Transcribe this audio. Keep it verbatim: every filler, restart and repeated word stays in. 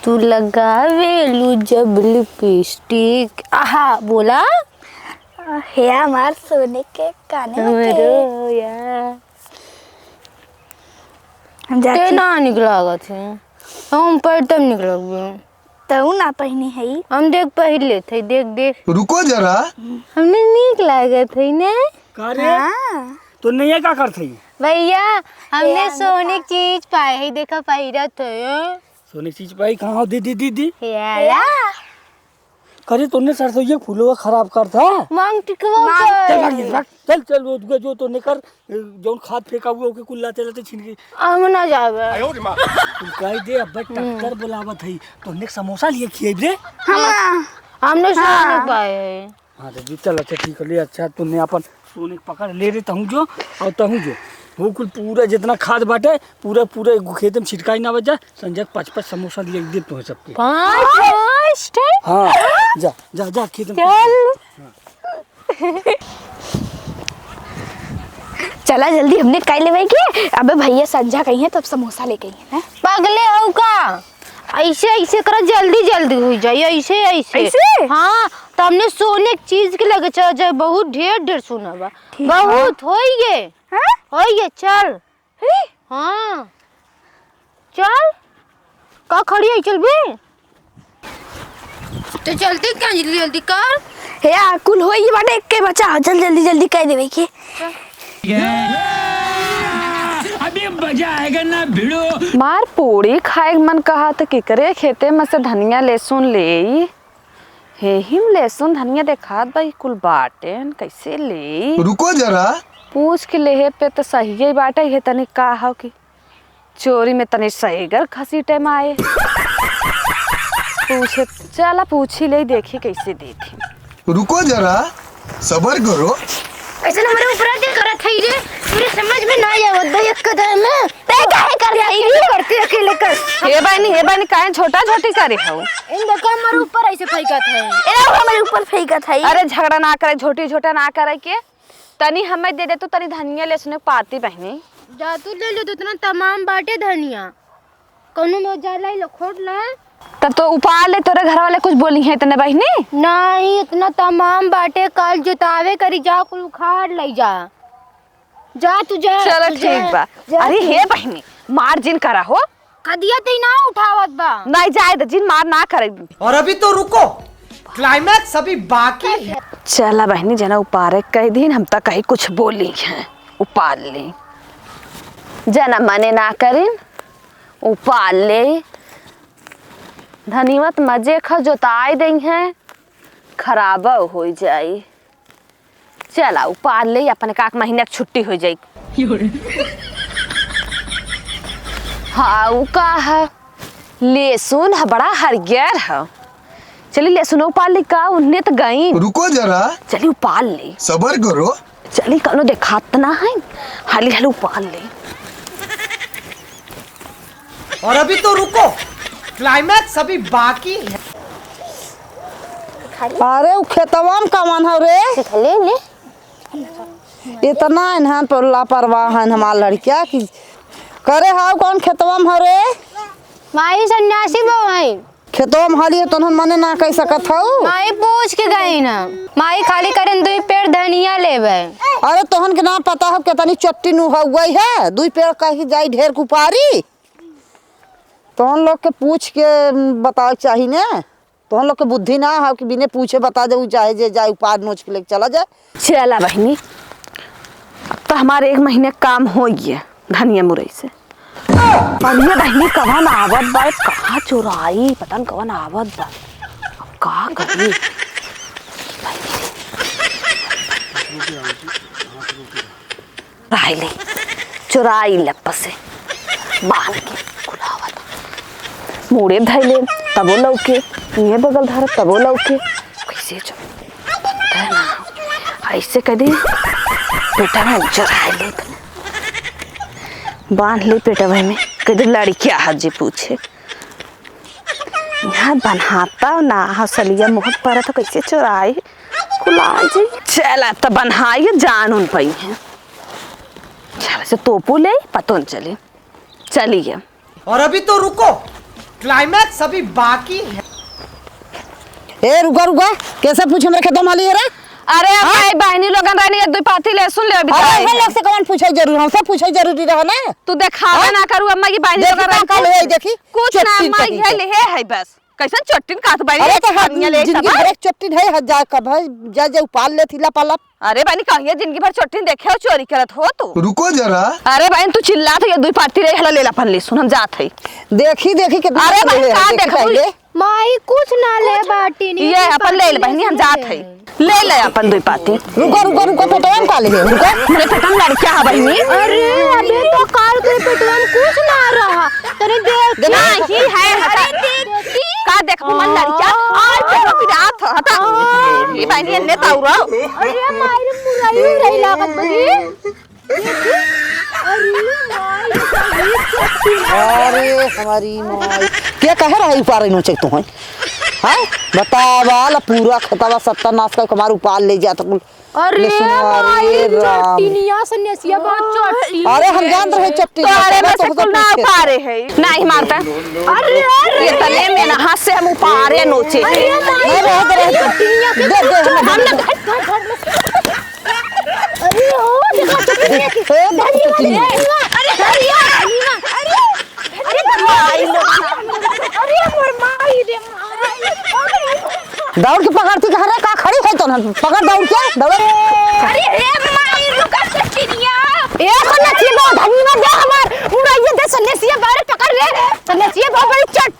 तू लगावेलू जब लिपस्टिक। आहा, बोला। हे हमार सोने के काने के। हमरो यार। हम जाते ते ना निक लागत है। हम पर तब निक लगबे। तऊ ना पहिनी है। हम देख पहिर लेत है, देख, देख। रुको जरा। हमने निक लागत है ने। का रे? हाँ। तो नैया का करत है? भैया, हमने ए, सोने की चीज पाए है, देखा पहिरत है। सोने की चीज पाई कहाँ? दे, दे, दे, दे। या, या। करे तोने सरसोईया फूलवा खराब करत है। मांग टिकवा मांग कर। चल भाग, भाग, चल, चल, वो जो, जो तोने कर, जौन खाद फेंका हुआ, ओके कुल लाते लाते छीन के। हम ना जाबे। तू कह दे, अब हम्म। ट्रैक्टर बुलावत है, तोने समोसा लिए खिएब रे। हाँ। हमने हाँ। सोने पाए है। हाँ तो जी, चल, अच्छा, ठीक है, ले, अच्छा, तूने अपन सोने के पकड़ ले रे, तहूँ जो, और तहूँ जो, वो कुल पूरा जितना खाद बाटे, पूरा, पूरा एगो खेते में छिटकाई ना बच जाए, संजय के पाँच, पाँच समोसा दिए, दे तुम्हें सबके। पाँच, पाँच ठे? हाँ, जा, जा, जा, खेते में। चल। हाँ। चला जल्दी, हमने काई लेवे के? अबे भैया संझा कही है, तब समोसा लेके आई है ना। पगले हो का? ऐसे, ऐसे करा, जल्दी, जल्दी हो जाए, ऐसे, ऐसे। ऐसे? हाँ, तो हमने सोने की चीज के लगे चल जाए, बहुत ढेर, ढेर सोना बा। ठीक है। बहुत होइए। हाँ? होइए, चल। हैं? हाँ। चल। का खड़ी है, चल बे। तो चलती क्या, जल्दी, जल्दी कर। हे यार, कुल होई बाटे, एक के बचा, चल जल्दी, जल्दी कह देवे के। अभी मजा आएगा ना भिड़ो। मार पूड़ी खाए के मन कहा त केकरे खेते में से धनिया लहसुन ले आई। हे हिम लहसुन धनिया देखात बा, ई कुल बाटेन, कैसे ले? रुको जरा। पूछ के लेहे पे तो सही ही बाटे, ये तनी का हो कि चोरी में तनी सहीगर घसीटे में आए। पूछे, चला पूछी ले, देखी कैसे देती। रुको जरा, सबर करो। ऐसे ना मेरे ऊपर आके करत है रे, मेरे समझ में ना आवत बा एक कदम में। ते काहे कर रही है? करते अकेले कर। हे बहनी, हे बहनी, काहे छोटा छोटी करे हो? इन देखो हमारे ऊपर ऐसे फेंकत है। ए, हमारे ऊपर फेंकत है। अरे झगड़ा ना करे, झोटी झोटा ना करे के। तनी हमें दे दे तू, तनी धनिया लहसुन के पाती बहनी। जा तू ले ले, तो इतना तमाम बाटे धनिया। कौनो में जा लाई लो, खोट ला। तब तो उपार ले, तोरे घर वाले कुछ बोली है इतने बहनी? नहीं, इतना तमाम बाटे, काल जोतावे करी, जा कुल उखाड़ ले जा। जा तू जा, चलो तू जा, ठीक बा। जा अरे तू। हे बहिनी, मार जिन करा हो। कदिया ते ना उठावत बा। नहीं जाए दे जिन, मार ना करे। और अभी तो रुको, climax अभी बाकी है। चला बहिनी, जना उपारे कह दिन, हम त कहीं कुछ बोली हैं, उपार ले। जना मने ना करिन, उपार ले। धनिवत मजे ख जोताई दई हैं, खराब हो जाई। चला, उपार ले, अपने काक महीने के छुट्टी हो जाई। हाँ, उ का है? लहसुन है, बड़ा हरियर है। चली, लहसुन उपार ले का, उन्हें तो गई। रुको जरा। चली, उपार ले। सबर करो। चली, कौनो देखात ना है, हाली हाली उपार ले। और अभी तो रुको, climax अभी बाकी है। अरे, उ खेतवा में कवन हौ रे? ले, ले। इतना इन्हन पर लापरवाह हन हमार लड़किया कि करे हौ कौन खेतवा में हौ रे? माई सन्यासी बहू हैं। खेतवा में हाली है, तोहन मने ना कह सकत हौ। माई पूछ के गई ना। माई खाली करें दुई पेड़ धनिया लेबे। अरे तोहन के ना पता हो कितनी चट्टी नु हो गई है, दुई पेड़ कह के जाई ढेर कुपारी। तोहन लोग के पूछ के बतावे के चाही ने। तोहन लोग के बुद्धि ना हो कि बिने पूछे बता दे, उ चाहे जे जाए उपार नोच के लेके चला जाए। चला बहिनी, अब तो हमारे एक महीने काम हो गया धनिया मुरई से। अब ये बहिनी कवन आवत बा, कहाँ चोराई, पता न कवन आवत बा। अब का करी? चोराई ले, चोराई लप से बांध के कुलावत। मूड़े धैले, तबो लौके, ये बगल धर, तबो लौके। कैसे चो-, है ना? ऐसे कह दे, बेटा मैं चोराई ले। बांध ले पेटवा में, कह दे लड़किया हाथ जे पूछे। यहाँ बन्हाता ना, हौसलिया मोहक पर तो कैसे चोराई, कुलाई जी। चला त बन्हाई जान उन पई है। चल से तोपू ले, पतो न चली। चलिए। और अभी तो रुको, Climax अभी बाकी है। ए, रुका, रुका, कैसे पूछ हमरे खेतवा में हाली है रे? अरे, हाँ? भाई, बहिनी लोगन रहनी, एक दुई पाती लहसुन ले अभी अरे, ताई। हम लोग से कौन पूछे जरूर, हमसे पूछे जरूरी रहा ना। तू देखावे हाँ? ना करू, अम्मा की बहिनी देखी लोगन का रहनी। काल है, देखी, कुछ ना, चट्टी अम्मा, कहीं ये के। ले है, है बस। कैसन चट्टिन कहत बानी? अरे तो हम खनिया ले जिंदगी सब। भर एक चट्टिन है, हजार का भाई, जा, जा उपाल ले थी लपालप। अरे बहनी, कहिए जिंदगी भर चट्टिन देखे हो, चोरी करत हो तू। रुको जरा। अरे बहन, तू चिल्लात हो, ये दुई पाती रही, हला ले ला अपन लहसुन, हम जात है। देखी, देखी कितना अरे बहन, ले है, का देखी देखबू? पहले। माई कुछ ना ले बाटी नी, ये अपन ले ले बहनी, हम जात है। ले ले अपन दुई पाती। रुको, रुको, रुको, पेटवा में का ले है, रुको। मेरे पेटवा में लड़का है बहनी। अरे अबे तो काल के पेटवा में कुछ ना रहा। तने देख देखा? नहीं है, हटा। अरे देखी। का देखबू मन लड़किया? आज पेटवा पिरात ह, हटा। ई बहनी एन्ने ताउरा। अरे माई रे, मुरई उरई लागत बनी। अरे माई रे। अरे हमारी माई। के कहे रहा उपार नोचे तू है? हैं? बतावा ला पूरा खेतवा सत्यानाश कर हमार उपार ले जात कुल। अरे ले सुना, माई, अरे राम। चट्टिनिया से नेसिया बहुत चट्टी। अरे हम जान रहे चट्टी तो अरे बस तो कुल ना उपारे है। नहीं मारता। अरे, अरे। ये तले में ना हाथ से हम उपारे नोचे। अरे माई, नहीं, रह दे, रह दे। चट्टिनिया के दे, दे, हम हम ना अरे ओ, देखो चट्टिनिया के। ए, देखो चट्टिनिया। अरे धनिया, धनिया, अरे। अरे माई रे। अरे हमर माई रे माई। दौड़ के पकड़ती कहाँ रे, का खड़ी है तो ना? पकड़ दौड़ के, दौड़। अरे हे माई, रुका चट्टिनिया। ए, सन्यासी बा, धनिया दे हमार। मुरैया दे सन्यासी बा रे, पकड़ रे। सन्यासी बा बड़ी चट